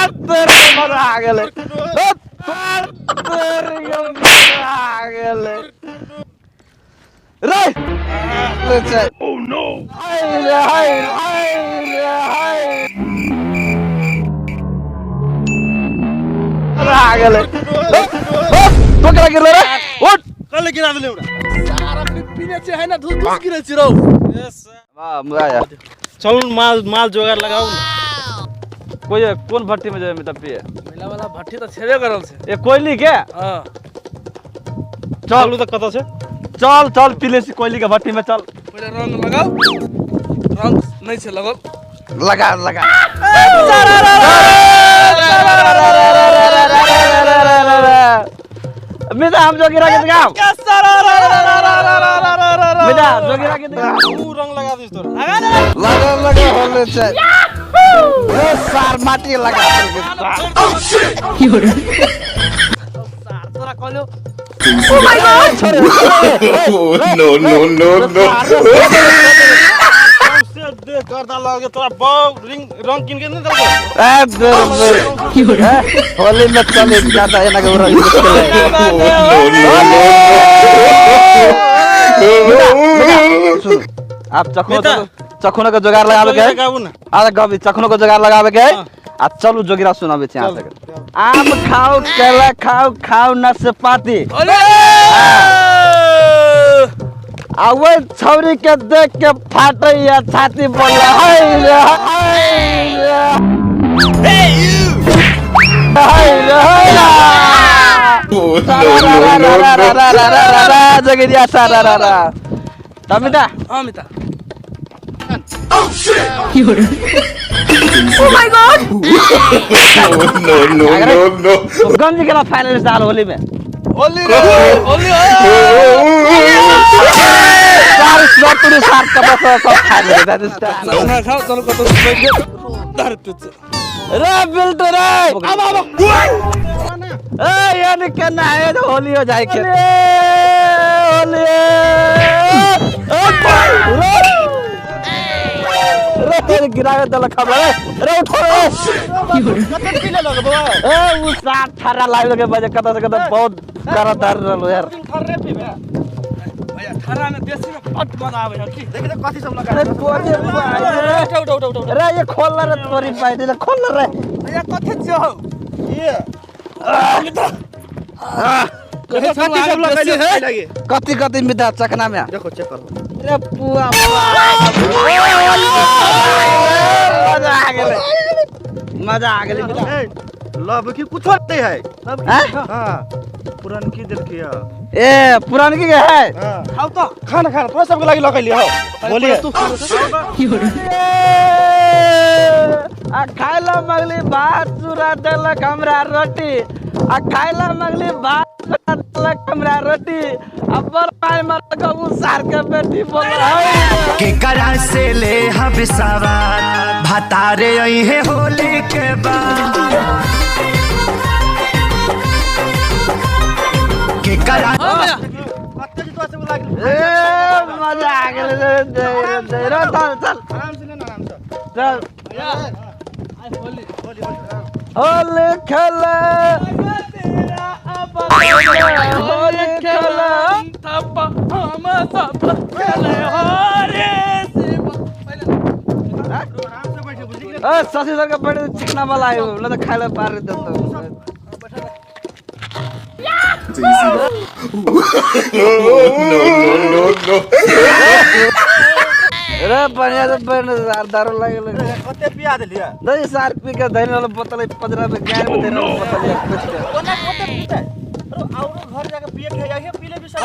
तेरे मजा आ गेलै। ओ, तेरे मजा आ गेलै रे। ले चल। हाय रे, हाय हाय रे, हाय, मजा आ गेलै। ओ, ओ, तो केना गिरलै रे? उठ। कल गिरा देले हमरा। सार अखनी पीने छै है ना, धूस धूस गिरे छै रौ। वाह, मजा आया। चलू, माल माल जोगाड़ लगाउ ने। कोई कोन भट्टी में जेबै तब पिए? महिला वाला भट्टी तऽ छेबे करल छै। ए, कोयली के? हँ। चल। चलू तऽ, कतऽ छै? चल चल, पी ले छी कोयली के भट्टी में, चल। पहिले रंग लगाउ, रंग नहि छै लगल। लगा लगा। मिता, हम जोगिरा के दिखाओ। मिता, जोगिरा के दिखाओ। ऊ रंग लगा दिस तोरा। लगा लगा, होले छै ए सार, माटी लगा देलकै सार। सार तोरा कहलियौ। छोड़े। No, no, no, no. से देख, गर्दा लगे तोरा बौ रिंग रंग किन के नहि देलको। ए बेर बेर ए, होली में चले ज्यादा एना के रंग खेले। No, no, no. सुन, आप चखनो। मिता। चखनो के जोगाड़ लगावे के है। लगाबू ने। अरे गबी, चखनो के जोगाड़ लगावे के है। आ चलू, जोगिरा सुनावे छी अहाँ सबके। आम खाओ, केला खाओ, खाओ नाशपाती। अरे। आ ओहि छौरी के देख के फाटैया छाती, बोल हाय रे, हाय रे, हाय रे, हाय रे। No, no, no, no. जोगिरिया सारा रा रा तमिता। हँ मिता। No, no, no, no. गंजी गेला फाइनलिस्ट आल होली में। होली रे, होली हो। सार सतुरी सार कपड़ा सब सब खा ले। खाना खाओ, चलो कतौ बैठ के धर तुझ। रे बिल्टू रे, आब आब। ए यानी केना है होली हो जाए के होली। ए रे रे, तेरे गिरा के दल खबर रे। रे, उठो रे। कते पी लेलक बौआ? ए, उ सात थारा लाइव के बजे कत से कत बहुत करतार रहलो यार। थर्रे पीबे। भैया, ठरा में देसी में बड मजा आबै है की। देख त कथी सब लगा। अरे तोरे पाई रे। उठ उठ उठ उठ। रे, ये खोल रे, तोरी पाई दे, खोल रे। भैया, कथी छियौ? ये कथी सब लगैले है लगे? कति कति मिठा चखना में। देखो, चेक करो। रे पुआ, मजा आ गेलै, मजा आ गेलै मिठा। ए, लव की कुछो नहीं है। हैं? हाँ, पुरनकी देलकी है। ए, पुरानकी के है। हाँ। खाउ त। खाना खाना तोरा सबके लागि लगैली हो, बोलिए। तू खा ले। आ खाइला मगली भात, चूरा देलक हमरा रोटी। आ खाइला मगली भात, चूरा देलक हमरा रोटी। आ बड़ माय मरलक उ सार के बेटी, बोल है। केकरा से ले हब सवार, भतारे अइहे होली के बाद। केकरा हँ भैया। कते जे तोरा सबके लागि? ए, मजा आ गेलै रे, दे रे, दे रे, चल चल। आराम से ले ना, आराम से। चल। भैया, आइ होली। होली होली। होली खेले, होली खेले। थप्पा हम सब खेले हरे शिव पहिले। आराम से बैठे, बुझली कि? ए, शशि सर के बड़े चिकना वाला आयो न त खाइला पार देतो। No, no, no, no. रे, बढ़िया से बैठ यार, दारू लागल। कते पिया देलियै? नहीं सार, पी के धैन वाला बोतल पंजरा में गाय में धैन वाला बोतल या कुछ के। ओना कते पीते? अरे, औरो घर जाके पिए के है, पी ले भी सब।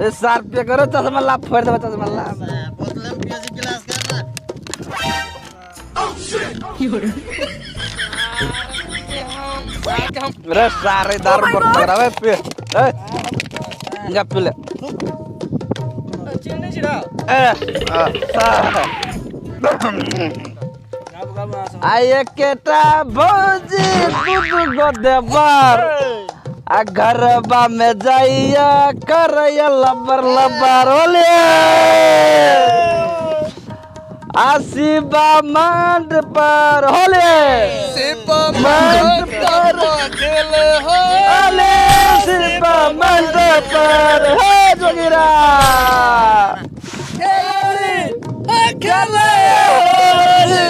ए सार, पिए करो, चश्मा ला, फोड़ देबे चश्मा ला। बोतल में पिए गिलास कर ना। रे सारे दारू पर पकड़ावे पी। ए, जा पी ले। चिन्है छी र? ए सार। गाबु गाबु अहाँ सब। आ एकेटा भौजी, दू दू गो देवर, आ घरबा में जाइया करैया लबर लबर। होले आ शिवा मंड पर होले। खेले होली।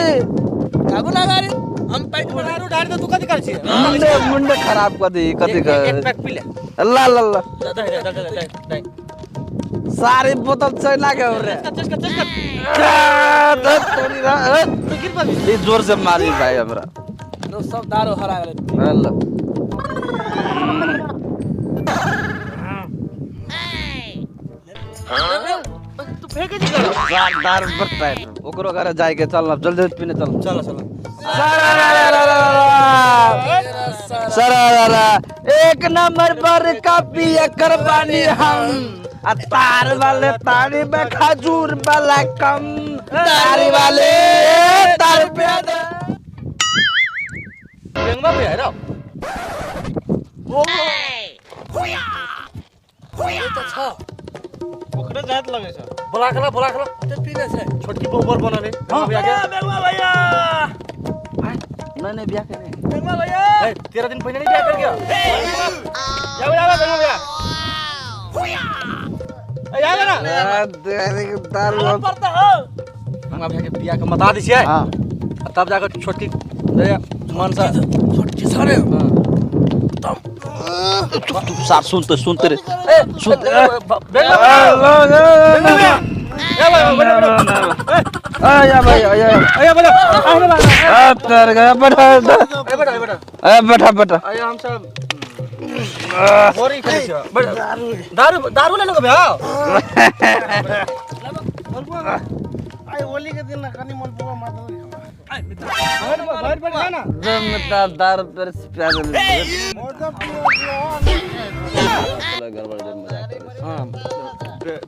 काबू लगा रे हम पैक में दारू ढार दे तू कथि कर छी? मुंडे मुंडे खराब कर दी कथि एक कर पैक पी ले। ला ला ला दे दे दे दे दे। सारी बोतल चला के रे। चस्का चस्का। तू गिर पड़ी। ई जोर से मारी भाई हमरा। लो सब दारू हरा गेलै। अल्लाह तू फेंक दी कर। दारू पर टाइट ओकरो घरे जाय के चल जल्दी पीने चल। चलो चलो। सरा एक नंबर पर कॉपी कर बानी हम आ तार वाले तारी में खजूर वाला कम तारी वाले तार पे दे। बेंगवा पे है रो। ई त छ। ओकरे जात लगे छ। बोला खला बोला खला। ते पीने छै। छोटकी बहु बनले बेंगवा भैया के। बेंगवा भैया। नहीं नहीं ब्याह के नहीं। बेंगवा भैया। ए 13 दिन पहले नहीं ब्याह कर गया। जाओ जाओ बेंगवा भैया। ए आ ना। तेरे दारू पड़ता हो। बेंगवा भैया के बियाह के मता दै छियै। हां तब जाकर छोटकी मन से छोटकी सारे। चुप सार सुनते सुनते रे सुनते। बेंगवा भैया ए भाई आ भाई आ ए बड़ा आ तर गया बैठा ए बड़ा ए बड़ा ए बैठा बैठा। ए हम सब बोरी खेलै छियै। दारू दारू ले लो भैया। आई होली के दिन कनी मलपुआ मारल। घर पर ना जमता दारू पर प्याज गड़बड़ दे मजाक करे। हां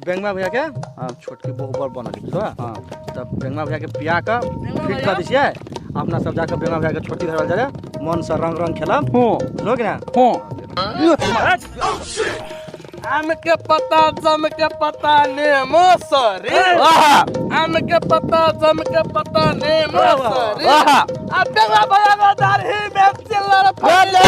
बेंगवा भैया के हां छोटकी बहु बर बनल बुझलो। हां तब बेंगवा भैया के पिया के फिट कर दै छियै। अपना सब जाके बेंगवा भैया के छोटकी घर वाला मन से रंग रंग खेलब। हो बुझलो कि ना? हो आम के पत्ता जम के पत्ता नेमो सरे। आम के पत्ता जम के पत्ता नेमो सरे। आ बेंगवा भैया के दाढ़ी में चिल्लर फटे।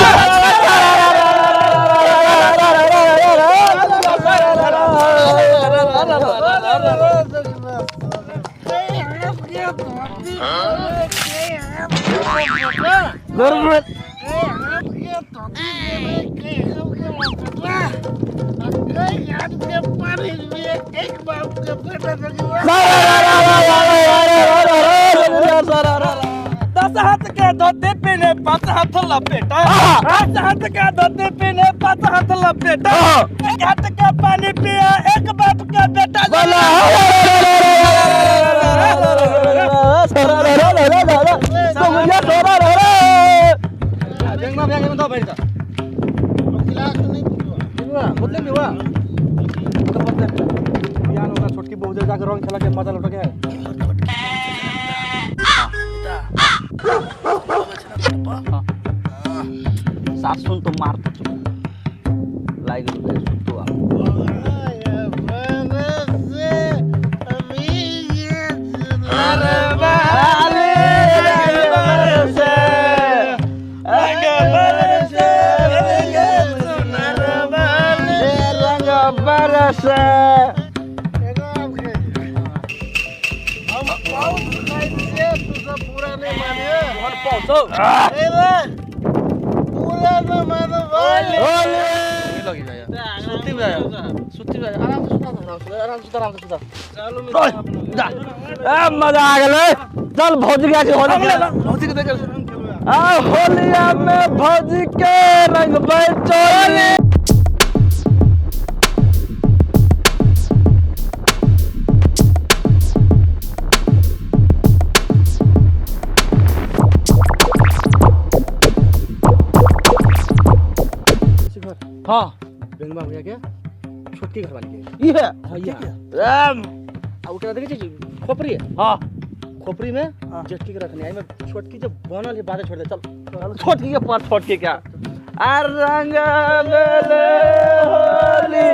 दस हाथ के धोती पीने पांच हाथ लपेटा। पांच हाथ के धोती पीने पांच हाथ लपेटा। एक हाथ के पानी पिया एक बाप का बेटा। बेंगवा भैया के दो भाई ता बोतल में हुआ तो बोतल बियाह होगा छोटकी बहू जाके रंग खेला के मजा लौट के। साफ सुन तो मार तो चुप लाइक सुन तो आप। मजा आ गेलै। चल भौजी के होली भौजी के देख आ होलिया में भौजी के रंग चोली। हाँ बेंगवा भैया के छोटकी घर वाली के ई है। हां ये राम आ ओकरा देखै छी खोपड़ी। हां खोपड़ी में जेठकी के रखने आई में छोटकी जब बनल है बादे छोड़ दे। चल छोटकी के पर छोटकी क्या आ रंग बेले होली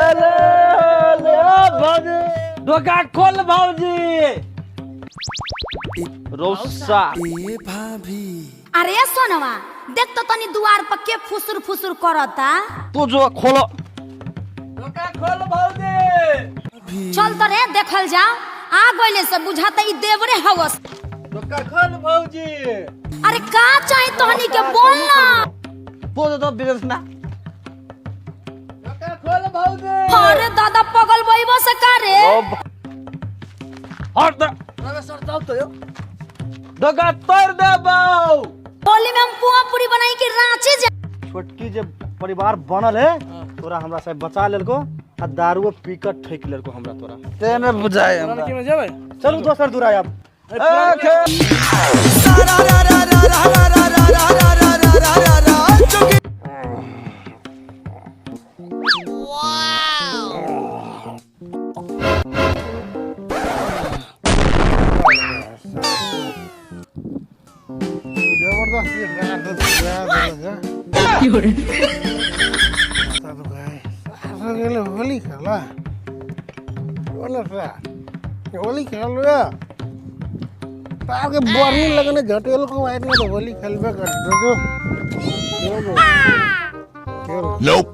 अले होली भौजी डोका खोल भौजी रोसा ए भाभी। अरे सोनवा देख तो तनी दुआर पर के फुसुर फुसुर करता। तू जो खोलो डोका खोल भौजी। चल त रे, देखल जा। आ गइले से बुझाता ई देवरे हवस। डोका खोल भौजी। अरे का चाही तोहनी के, बोल ना। बोल दो बिजनेस ना। डोका खोल भौजी। अरे दादा, पगल बइबो से का रे? हट द। अरे सर, जाऊ तो यो। डोका तोड़ दे बाऊ। होली में हम पुआ पूरी बनाई के रांची जा। छोटकी जे परिवार बनल है तोरा हमरा से बचा लेलको आ दारुओ पी कर ठेक लेलको हमरा तोरा। ते ने बुझाए हमरा। की में जेबै? चलू दोसर दूरा आब। ए, खे- जबरदस्ती गेलै होली खेला। होली खेलबे तारके बर्नी लगने झटेलको वाइट में तो होली खेलबे कर। Nope.